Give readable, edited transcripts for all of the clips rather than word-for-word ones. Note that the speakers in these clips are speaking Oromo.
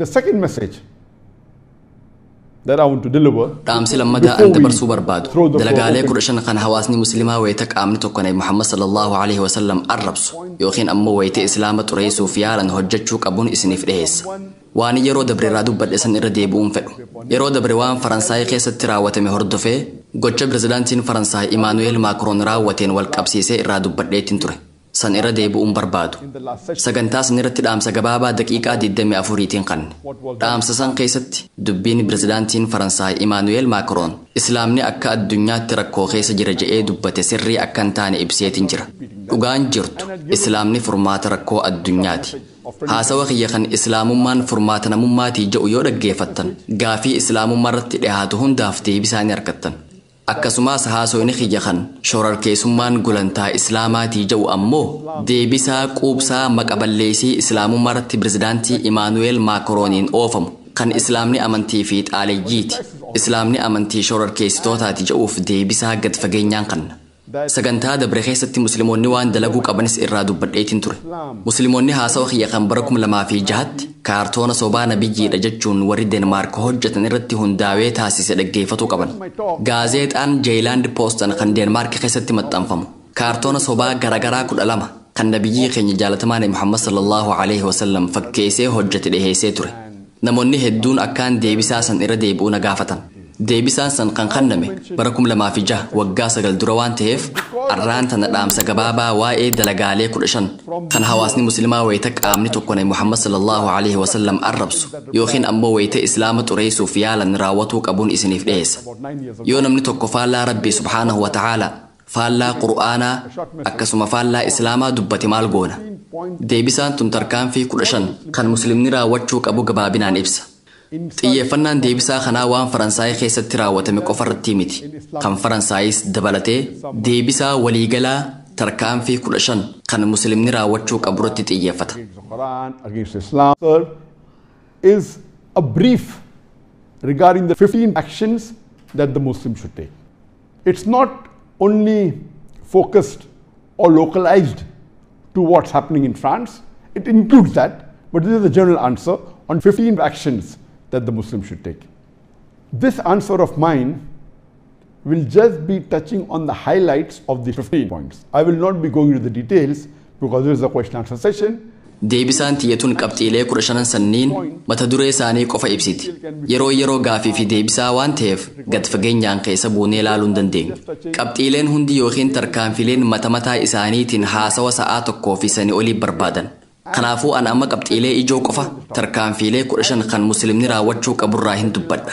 The second message that I want to deliver Dhaamsi lammataa before an we dabarsuu barbaadu throw the floor dalagaalee open 15 kan hawaasni muslimaa wayita qaamni tokko Nabi Muhammad sallallahu alaihi wasallam arrabsu yookiin ammoo wayita islaama xureessuuf yaalan hojjechuu qabuun isiniif dhiheessa. Waan yeroo dabre irraa dubbadhe san irra deebi'uun fedhu. Yeroo dabre waan Faransaay keessatti raawwatame hordofee gocha pirezidaantiin Faransaay Imaanu'eel Maakroon raawwateen wal qabsiisee irraa dubbadheetiin ture. San irra deebi'uun barbaadu. Sagantaa san irratti dhaamsa gabaabaa daqiiqaa 24tiin kanne. Dhaamsa san keessatti dubbiin pirezidaantiin Faransaay Imaanu'eel Maakroon Islaamni akka addunyaatti rakkoo keessa jira je'ee dubbate sirrii akka hin taane ibseetiin jira. Dhugaan jirtu Islaamni furmaata rakkoo addunyaati. Haasawa kiyya kan Islaamummaan furmaata namummaatii jedhu yoo dhaggeeffattan gaafii Islaamummaa irratti dhiyaatu hundaaf deebisaa ni argattan. Akkasumas haasawni kiyya kan shororkeessummaan gulantaa Islaamaatii jedhu ammoo deebisaa quubsaa maqaballeessii Islaamummaa irratti pirezidaantii Imaanu'eel Maakrooniin oofamu kan Islaamni amantii fi xaaleyyiiti. Islaamni amantii shororkeessitootaati jedhuuf deebisaa gad fageenyaan kanna. Sagantaa dabre keessatti musliimoonni waan dalaguu qabanis irraa dubbadheetiin ture. Musliimoonni haasawa kiyya kan bara 2006tti kaartoona sobaa nabiyyiidha jechuun warri Deenmaark hojjetan irratti hundaa'ee taasise dhaggeeffatuu qaban. Gaazeexaan Jeeyilaand Poostan kan Deenmaark keessatti maxxanfamu kaartoona sobaa garaagaraa 12 kan nabiyyii keenya jaalatamaa Nabi Muhammad sallallahu alaihi wasallam fakkeessee hojjete dhiheessee ture. Namoonni hedduun akkaan deebisaa san irra deebi'uu na gaafatan. Deebisaan san kan kenname bara 2006 waggaa 9 dura waan ta'eef arraan tana dhaamsa gabaabaa waa'ee dalagaalee 15 kan hawaasni muslimaa wayita qaamni tokko Nabi Muhammad sallallahu alaihi wasallam arrabsu yookiin ammoo wayita islaama xureessuuf yaalan raawwatuu qabuun isiniif dhiyeessa. Yoo namni tokko faallaa Rabbii subhaanahu wa ta'aala, faallaa Qur'aanaa akkasuma faallaa Islaamaa dubbate maal goona? Deebisaan tun tarkaanfii 15 kan muslimni raawwachuu qabu gabaabinaan ibsa. Xiyyeeffannaan deebisaa kanaa waan Faransaay keessatti raawwatame qofa irratti miti. Kan Faransaayis dabalatee deebisaa waliigalaa tarkaanfii 15 kan muslimni raawwachuu qabu irratti xiyyeeffata. against the Quran, against Islam, sir, is a brief regarding the 15 actions that the Muslim should take. It's not only focused or localized to what's happening in France. It includes that, but this is the general answer on 15 actions that the Muslim should take. This answer of mine will just be touching on the highlights of the 15 points. I will not be going into the details because this is a question answer session. Deebisaan tiyyatuun qabxiilee 15 sanniin mata duree isaanii qofa ibsiti. Yeroo yeroo gaafii fi deebisaa waan ta'eef gad fageenyaan keessa buunee ilaaluu hin dandeenyu. Qabxiileen hundi yookiin tarkaanfileen mata mataa isaaniitiin haasawa sa'aa tokkoo fi sanii olii barbaadan. Kanaafuu an amma qabxiilee ijoo qofa tarkaanfiilee 15 kan muslimni raawwachuu qaburraa hin dubbadha.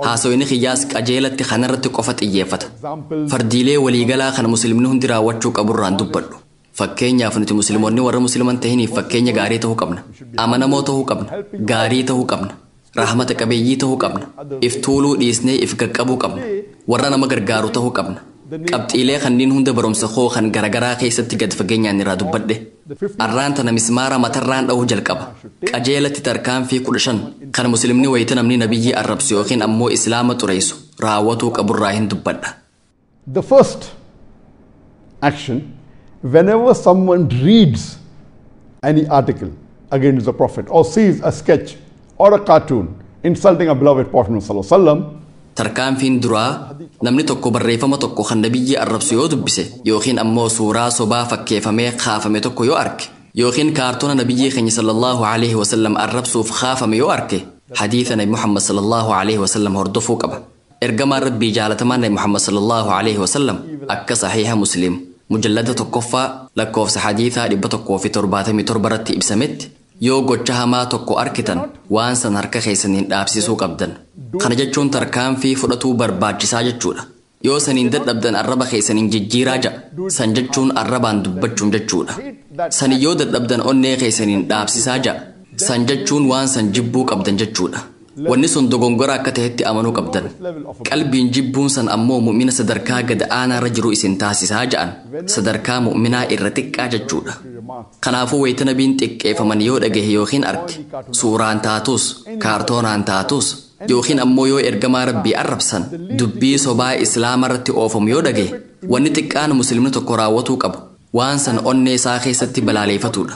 Haasawni kiyyaas qajeelatti kanarratti qofa xiyyeeffata. Fardiilee waliigalaa kan muslimni hundi raawwachuu qaburraan dubbadhu. Fakkeenyaaf nuti musliimoonni warra musliman tahiniif fakkeenya gaarii ta'uu qabna. Amanamoo ta'uu qabna. Gaarii ta'uu qabna. Rahmata qabeeyyii ta'uu qabna. If tuuluu dhiisnee if qaqqabuu qabna. Warra nama gargaaru ta'uu qabna. Qabxiilee kanneen hunda barumsa koo kan garagaraa keessatti gad fageenyaan irraa dubbadhe. Arraan tana mismaara matarraan dha'uu jalqaba. Qajeelatti tarkaanfii 15 kan muslimni wayita namni nabiyyii arrabsu yookiin ammoo islaama xureessu raawwatuu qaburraa hin dubbadha. The first action, whenever someone reads any article against the Prophet or sees a sketch or a cartoon insulting a beloved Prophet Muhammad sallallahu alaihi wasallam, Tarkaanfiin duraa namni tokko barreeffama tokko kan nabiyyii arrabsu yoo dubbise yookiin ammoo suuraa sobaa fakkeeffamee kaafame tokko yoo arge yookiin kaartoona nabiyyii keenya sallallahu alaihi wasallam arrabsuuf kaafame yoo arge hadiisa Nabi Muhammad sallallahu alaihi wasallam hordofuu qaba. Ergamaan Rabbii jaalatamaan Nabi Muhammad sallallahu alaihi wasallam akka sahiha Muslim mujallada 1ffaa lakkoofsa hadiisaa 177 irratti ibsametti yoo gocha hamaa tokko arkitan waan san harka keessaniin dhaabsisuu qabdan. Kana jechuun tarkaanfii fudhatuu barbaachisaa jechuudha. Yoo saniin dadhabdan arraba keessaniin jijjiiraa ja'a. San jechuun arrabaan dubbachuun jechuudha. Sani yoo dadhabdan onnee keessaniin dhaabsisaa ja'a. San jechuun waan san jibbuu qabdan jechuudha. Wanni sun dogongora akka ta'etti amanuu qabdan. Qalbiin jibbuun san ammoo mu'mina sadarkaa gad aanaarra jiru isin taasisaa ja'an. Sadarkaa mu'minaa irra xiqqaa jechuudha. Kanaafuu wayita nabiin xiqqeeffaman yoo dhagahe yookiin arge suuraan taatus kaartoonaan taatus yookiin ammoo yoo ergamaa Rabbii arrabsan dubbii sobaa islaama irratti oofamu yoo dhagahe wanni xiqqaan muslimni tokko raawwatuu qabu waan san onnee isaa keessatti balaaleeffatudha.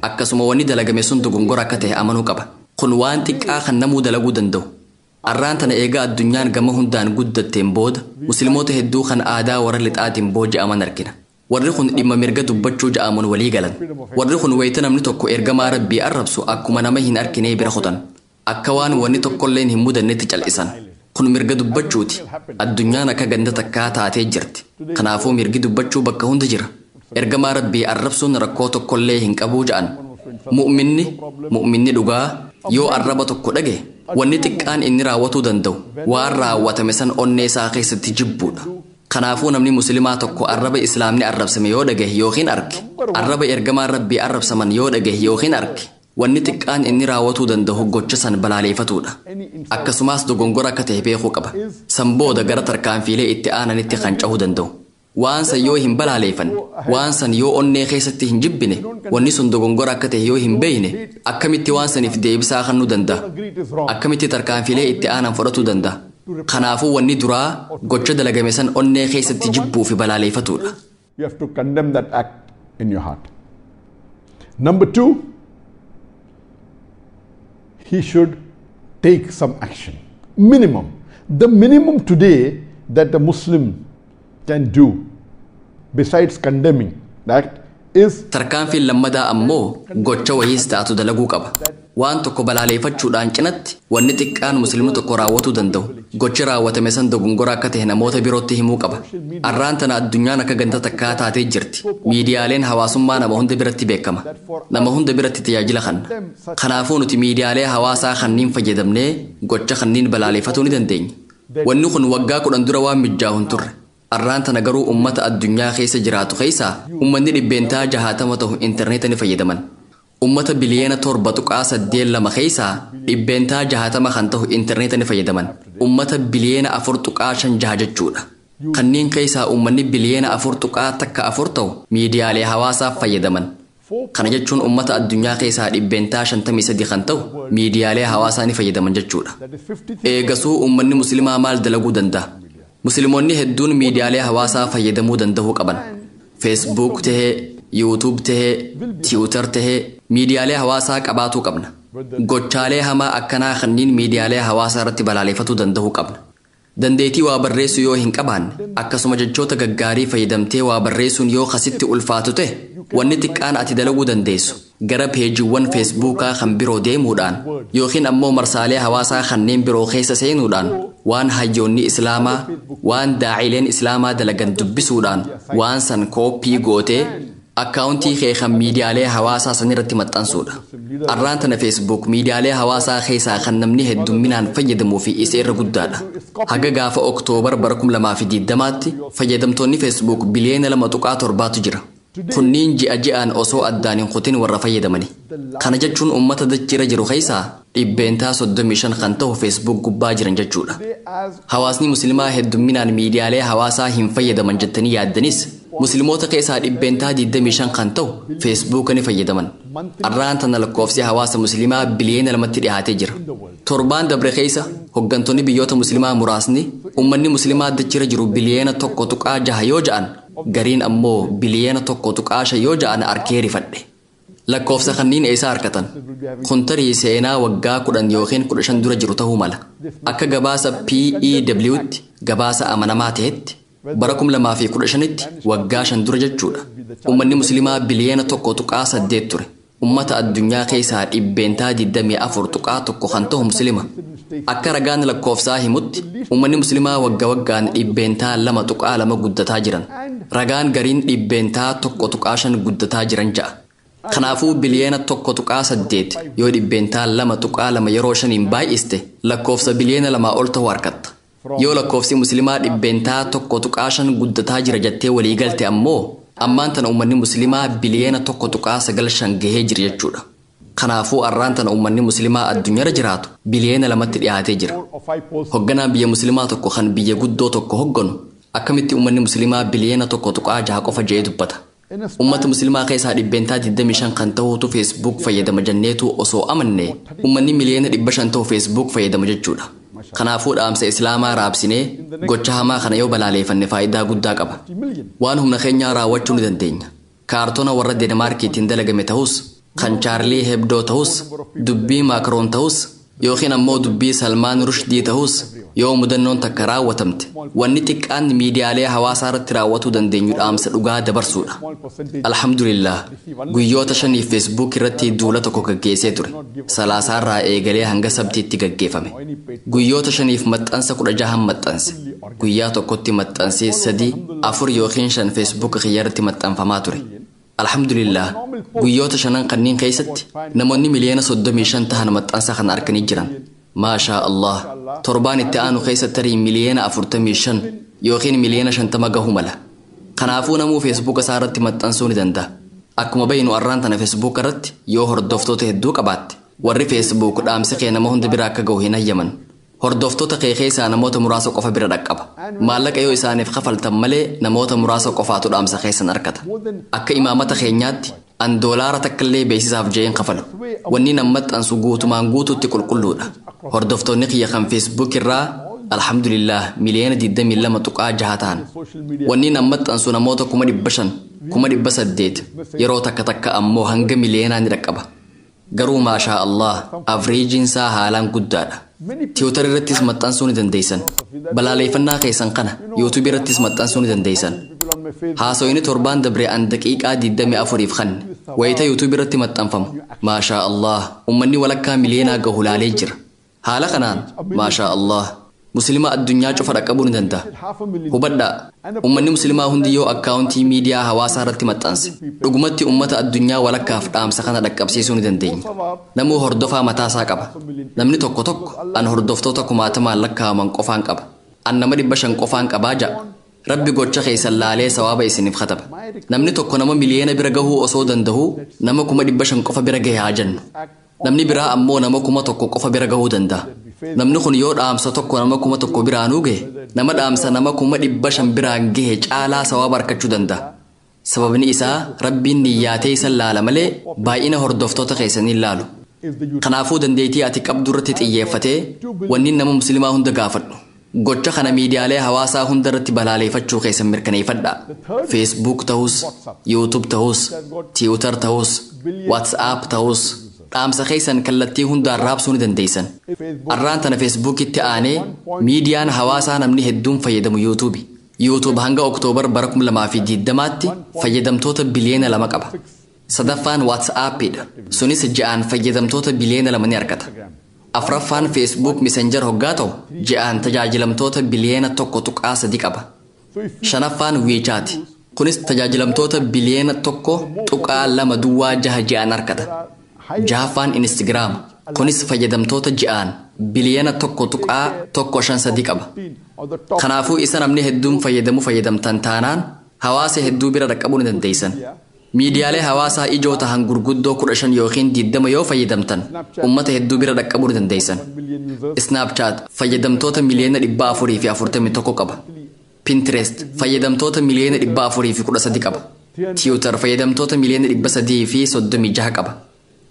Akkasuma wanni dalagame sun dogongora akka ta'e amanuu qaba. Kun waan xiqqaa kan namuu dalaguu danda'u. Arraan tana eegaa addunyaan gama hundaan guddatteen booda musliimoota hedduu kan aadaa warra lixaatiin booji'aman argina. Warri kun dhimma mirga dubbachuu ja'amuun walii galan. Warri kun wayita namni tokko ergamaa rabbii arrabsu akkuma nama hin arkinee bira kutan. Akka waan wanni tokkolleen hin mudannetti cal'isan. Kun mirga dubbachuuti. Addunyaan akka ganda takkaa taatee jirti. Kanaafuu mirgi dubbachuu bakka hunda jira. Ergamaa rabbii arrabsuun rakkoo tokkollee hin qabuu ja'an. Mu'minni dhugaa yoo arraba tokko dhage wanni xiqqaan inni raawwatuu danda'u waan raawwatame san onnee isaa keessatti jibbuudha. Kanaafuu namni musliimaa tokko arraba islaamni arrabsame yoo dhagahe yookiin arge, arraba ergamaan rabbii arrabsaman yoo dhagahe yookiin arge, wanni xiqqaan inni raawwatuu danda'u gocha san balaaleeffatuudha. Akkasumas dogongora akka ta'e beekuu qaba. San booda gara tarkaanfiilee itti aananitti kan cahuu danda'u. Waan san yoo hin balaaleeffanne, waan san yoo onnee keessatti hin jibbine, wanni sun dogongora akka ta'e yoo hin beekne, akkamitti waan saniif deebisaa kennuu danda'a? Akkamitti tarkaanfiilee itti aanan fudhatuu danda'a? Kanaafuu wanni duraa gocha dalagame san onnee keessatti jibbuu fi balaaleeffatuudha. You have to condemn that act in your heart. Number two, he should take some action. Minimum. The minimum today that a Muslim can do besides condemning that is Tarkaanfiin lammadaa ammoo gocha wayiis taatu dalaguu qaba. Waan tokko balaaleeffachuudhaan cinatti wanni xiqqaan musliimni tokko raawwatuu danda'u gochi raawwatame san dogongora akka ta'e namoota birootti himuu qaba. Arraan tana addunyaan akka ganda takkaa taatee jirti. Miidiyaaleen hawaasummaa nama hunda biratti beekama. Nama hunda biratti tajaajila kenna. Kanaafuu nuti miidiyaalee hawaasaa kanneen fayyadamnee gocha kanneen balaaleeffatuu ni dandeenya. Wanni kun waggaa 10 dura waan mijaa'u hin turre. Arraan tana garuu uummata addunyaa keessa jiraatu keessaa uummanni 60% ta'u intarneeta ni fayyadaman. Uummata biliyoona 7.82 keessaa 60% kan ta'u intarneeta ni fayyadaman. Uummata biliyoona 4.56 jechuudha. Kanneen keessaa uummanni biliyoona 4.14 ta'u miidiyaalee hawaasaaf fayyadaman. Kana jechuun uummata addunyaa keessaa 53% kan ta'u miidiyaalee hawaasaa ni fayyadaman jechuudha. Eegasuu uummanni musliimaa maal dalaguu danda'a? Musliimoonni hedduun miidiyaalee hawaasaa fayyadamuu danda'uu qaban. Facebook tahee, YouTube tahee, Twitter tahee miidiyaalee hawaasaa qabaatuu qabna. Gochaalee hamaa akkanaa kanneen miidiyaalee hawaasaa irratti balaaleeffatuu danda'uu qabna. Dandeettii waa barreessuu yoo hin qabaanne, akkasuma jechoota gaggaarii fayyadamtee waa barreessuun yoo kasitti ulfaatu ta'e, wanni xiqqaan ati dalaguu dandeessu gara peejiiwwan Feesbuukaa kan biroo deemuudhaan yookiin ammoo marsaalee hawaasaa kanneen biroo keessa seenuudhaan waan hayyoonni islaamaa, waan daa'ileen islaamaa dalagan dubbisuudhaan waan san kooppii gootee akkaawuntii kee kan miidiyaalee hawaasaa san irratti maxxansuudha. Arraan tana Facebook miidiyaalee hawaasaa keessaa kan namni heddumminaan fayyadamuu fi isa irra guddaadha. Haga gaafa Oktoobar bara 2020tti fayyadamtoonni Facebook biliyoona 2.7tu jira. Kunniin ji'a ji'aan osoo addaan hin kutin warra fayyadamani. Kana jechuun uummata dachira jiru keessaa 35% kan ta'u Facebook gubbaa jiran jechuudha. Hawaasni musliimaa heddumminaan miidiyaalee hawaasaa hin fayyadaman jettanii yaaddanis musliimoota keessaa 25% kan ta'u Facebook ni fayyadaman. Arraan tana lakkoofsi hawaasa musliimaa biliyoona 2tti dhiyaatee jira. Torbaan dabre keessa hooggantoonni biyyoota musliimaa muraasni uummanni musliimaa dachira jiru biliyoona 1.6 yoo ja'an gariin ammoo biliyoona 1.5 yoo ja'an arkee rifadhe. Lakkoofsa kanneen eessa harkatan? Kun tarii seenaa waggaa 10 yookiin 15 dura jiru ta'uu mala. Akka gabaasa PEW'tti gabaasa amanamaa ta'etti bara 2015tti waggaa 5 dura jechuudha. Uummanni musliimaa biliyoona 1.8 ture. Uummata addunyaa keessaa 24.1% kan ta'u musliima. Akka ragaan lakkoofsaa himutti uummanni musliimaa waggaa waggaan 2.2% guddataa jiran. Ragaan gariin 1.5% guddataa jiran ja'a. Kanaafuu biliyoona 1.8 yoo 2.2% yeroo 5 baay'iste lakkoofsa biliyoona 2 ol ta'u argatta. Yoo lakkoofsi musliimaa 1.5% guddataa jira jettee walii galte ammoo ammaan tana uummanni musliimaa biliyoona 1.95 gahee jira jechuudha. Kanaafuu arraan tana uummanni musliimaa addunyaarra jiraatu biliyoona 2tti dhiyaatee jira. Hoogganaan biyya musliimaa tokko kan biyya guddoo tokko hoogganu akkamitti uummanni musliimaa biliyoona 1.6 qofa jedhee dubbata? Uummata musliimaa keessaa 25% kan ta'utu Facebook fayyadama jenneetu osoo amanne uummanni miliyoona 500 ta'u Facebook fayyadama jechuudha. Kanaafuu dhaamsa islaamaa raabsinee gocha hamaa kana yoo balaaleeffanne faayidaa guddaa qaba. Waan humna keenyaa raawwachuu ni dandeenya. Kaartoona warra Deenmaarkiitiin dalagame ta'us Kan Chaarlii Hebdoo ta'us, dubbii Maakroon ta'us, yookiin ammoo dubbii Salmaan Rushdii ta'us, yoo mudannoon takka raawwatamte, wanni xiqqaan miidiyaalee hawaasaa irratti raawwatuu dandeenyu dhaamsa dhugaa dabarsuudha. Alhamdulillah, guyyoota 5 Facebook irratti duula tokko gaggeessee ture. Salaasaarraa eegalee hanga Sabtiitti gaggeeffame. Guyyoota 5 maxxansa 16 maxxanse. Guyyaa tokkotti maxxansee 3, 4 yookiin 5 Facebook kiyya irratti maxxanfamaa ture. Alhamdulillah, guyyoota 5 kanneen keessatti namoonni miliyoona 35 tahan maxxansa kana arganii jiran. Maashaa Allah, torbaan itti aanu keessatti tarii miliyoona 45 yookiin miliyoona 50 gahuu mala. Kanaafuu namuu Facebook isaa irratti maxxansuu ni danda'a. Akkuma beeknu arraan tana Facebook irratti yoo hordoftoota hedduu qabaatte, warri Facebook dhaamsi kee nama hunda bira akka gahu hin hayyaman. Hordoftoota kee keessaa namoota muraasa qofa bira dhaqqaba. Maallaqa yoo isaaniif kafaltan malee namoota muraasa qofaatu dhaamsa keessan argata. Akka imaamata keenyaatti an doolaara takkallee beeksisaaf je'een kafalu. Wanni nan maxxansu guutumaan guutuutti qulqulluudha. Hordoftoonni kiyya kan Facebook irraa alhamdulillah miliyoona 22.6 ta'an. Wanni nan maxxansu namoota 500,000, 800,000 yeroo takka takka ammoo hanga miliyoonaa ni dhaqqaba. Garuu maashaa Allah, avreejiin isaa haalaan guddaadha. Tiwiitar irrattis maxxansuu ni dandeessan. Balaaleeffannaa keessan kana YouTube irrattis maxxansuu ni dandeessan. Haasoyni torbaan dabre an daqiiqaa 24 kanne wayita YouTube irratti maxxanfamu. Maashaa Allah, ummanni walakkaa miliyoonaa gahu laalee jira. Haala kanaan maashaa Allah, muslima addunyaa cufa dhaqqabuu ni danda'a. Hubadhaa, ummanni muslimaa hundi yoo akkaawuntii miidiyaa hawaasaa irratti maxxanse, dhugumatti ummata addunyaa walakkaaf dhaamsa kana dhaqqabsiisuu ni dandeenya. Namuu hordofaa mataasaa qaba. Namni tokko tokko an hordoftoota kumaatamaan lakkaa'aman qofaan qaba. An nama 500 qofaan qabaa ja'a. Rabbi gocha keessan laalee sawaaba isiniif kataba. Namni tokko nama miliyoona bira gahuu osoo danda'uu nama 500,000 qofa bira gahe haa jennu. Namni biraa ammoo nama 1,000 qofa bira gahuu danda'a. Namni kun yoo dhaamsa tokko nama 1,000 biraanuu gahe, nama dhaamsa nama 500,000 biraan gahe caalaa sawaaba argachuu danda'a. Sababni isaa Rabbiin niyyaatee isa laala malee baay'ina hordoftoota keessanii laalu. Kanaafuu dandeettii ati qabdu irratti xiyyeeffatee wanni nama musliimaa hunda gaafadhu. Gocha kana miidiyaalee hawaasaa hunda irratti balaaleeffachuu keessan mirkaneeffadhaa. Facebook ta'us, YouTube ta'us, Twitter ta'us, WhatsApp ta'us, dhaamsa keessan kallattii hundaan raabsuu ni dandeessan. Arraan tana Facebookitti aanee miidiyaan hawaasaa namni hedduun fayyadamu YouTube. YouTube hanga Oktoobar bara 2020tti fayyadamtoota biliyoona 2 qaba. Sadaffaan WhatsAppidha. Sunis ji'aan fayyadamtoota biliyoona 2 ni argata. Afraffaan Facebook Messenger hoggaa ta'u ji'aan tajaajilamtoota biliyoona 1.3 qaba. Shanaffaan WeChat. Kunis tajaajilamtoota biliyoona 1.2 duwwaa 6 ji'aan argata. Jahaffaan Instagram. Kunis fayyadamtoota ji'aan biliyoona 1.153 qaba. Kanaafuu isa namni hedduun fayyadamu fayyadamtan taanaan hawaasa hedduu bira dhaqqabuu ni dandeessan. Miidiyaalee hawaasaa ijoo tahan gurguddoo 15 yookiin 20 yoo fayyadamtan ummata hedduu bira dhaqqabuu ni dandeessan. Snapchat fayyadamtoota miliyoona 441 qaba. Pinterest fayyadamtoota miliyoona 413 qaba. Twitter fayyadamtoota miliyoona 336 qaba.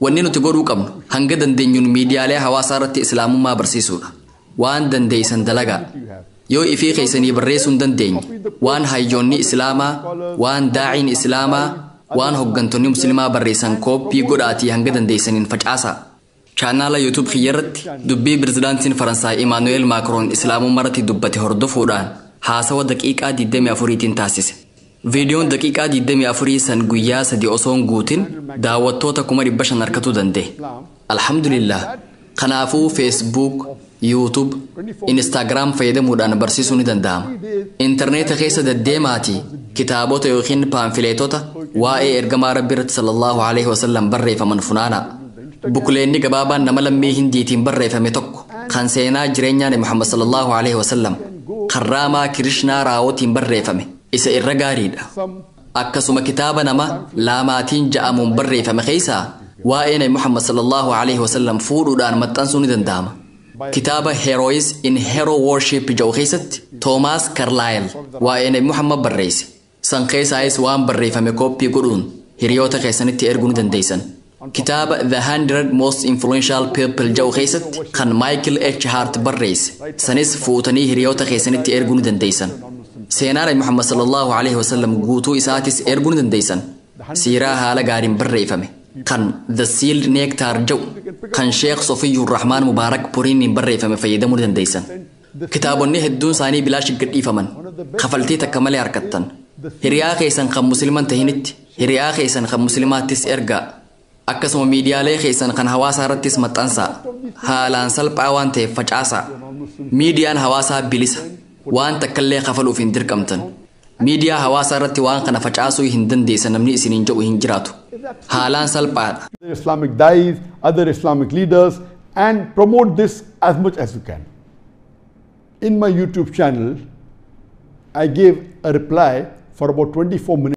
Wanni nuti godhuu qabnu hanga dandeenyuun miidiyaalee hawaasaa irratti islaamummaa barsiisuudha. Waan dandeessan dalagaa. Yoo ifii keessanii barreessuu hin dandeenye, waan hayyoonni islaamaa, waan daa'iin islaamaa, waan hoggantoonni musliimaa barreessan kooppii godhaatii hanga dandeessaniin facaasaa. Chaanaala YouTube kiyya irratti dubbii pirezidaantiin Faransaay Imaanu'eel Maakroon islaamummaa irratti dubbate hordofuudhaan haasawa daqiiqaa 24tiin taasise. Viidiyoon daqiiqaa 24 san guyyaa 3 osoo hin guutin daawwattoota 500,000 argatuu danda'e. Alhamdulillah. Kanaafuu Facebook, YouTube, Instagram fayyadamuudhaan barsiisuu ni danda'ama. Intarneeta keessa deddeemaatii kitaabota yookiin paamfileetota waa'ee ergamaa Rabbii irratti sallallahu alaihi wasallam barreeffaman funaanaa. Bukuleenni gabaabaan nama lammii Hindiitiin barreeffame tokko kan seenaa jireenyaa Nabi Muhammad sallallahu alaihi wasallam kan Raamaa Kirishnaa Raawootiin barreeffame isa irra gaariidha. Akkasuma kitaaba nama Laamaatiin ja'amuun barreeffame keessaa waa'ee Nabi Muhammad sallallahu alaihi wasallam fuudhuudhaan maxxansuu ni danda'ama. Kitaaba Heroes in Hero Worship jedhu keessatti Toomaas Karlaayil waa'ee Nabi Muhammad barreesse. San keessaayis waan barreeffame kooppii godhuun hiriyoota keessanitti erguu ni dandeessan. Kitaaba The 100 Most Influential People jedhu keessatti kan Michael H. Hart barreesse. Sanis fuutanii hiriyoota keessanitti erguu ni dandeessan. Seenaa Nabi Muhammad sallallahu alaihi wasallam guutuu isaatis erguu ni dandeessan. Siiraa haala gaariin barreeffame. Kan The Sealed Nectar jedhu kan Sheekh Sofiyyur Rahmaan Mubaarak Puriiniin barreeffame fayyadamuu ni dandeessan. Kitaabonni hedduun isaanii bilaash gadhiifaman. Kafaltii takka malee harkattan. Hiriyaa keessan kan musliman tahinitti, hiriyaa keessan kan muslimaattis ergaa. Akkasuma miidiyaalee keessan kan hawaasaa irrattis maxxansaa. Haalaan salphaa waan ta'eef facaasaa. Miidiyaan hawaasaa bilisa. Waan takkallee kafaluuf hin dirqamtan. Miidiyaa hawaasaa irratti waan kana facaasuu hin dandeessan namni isiniin jedhu hin jiraatu. Haalaan salphaadha. Islamic dais, other Islamic leaders, and promote this as much as you can. In my YouTube channel, I gave a reply for about 24 minutes.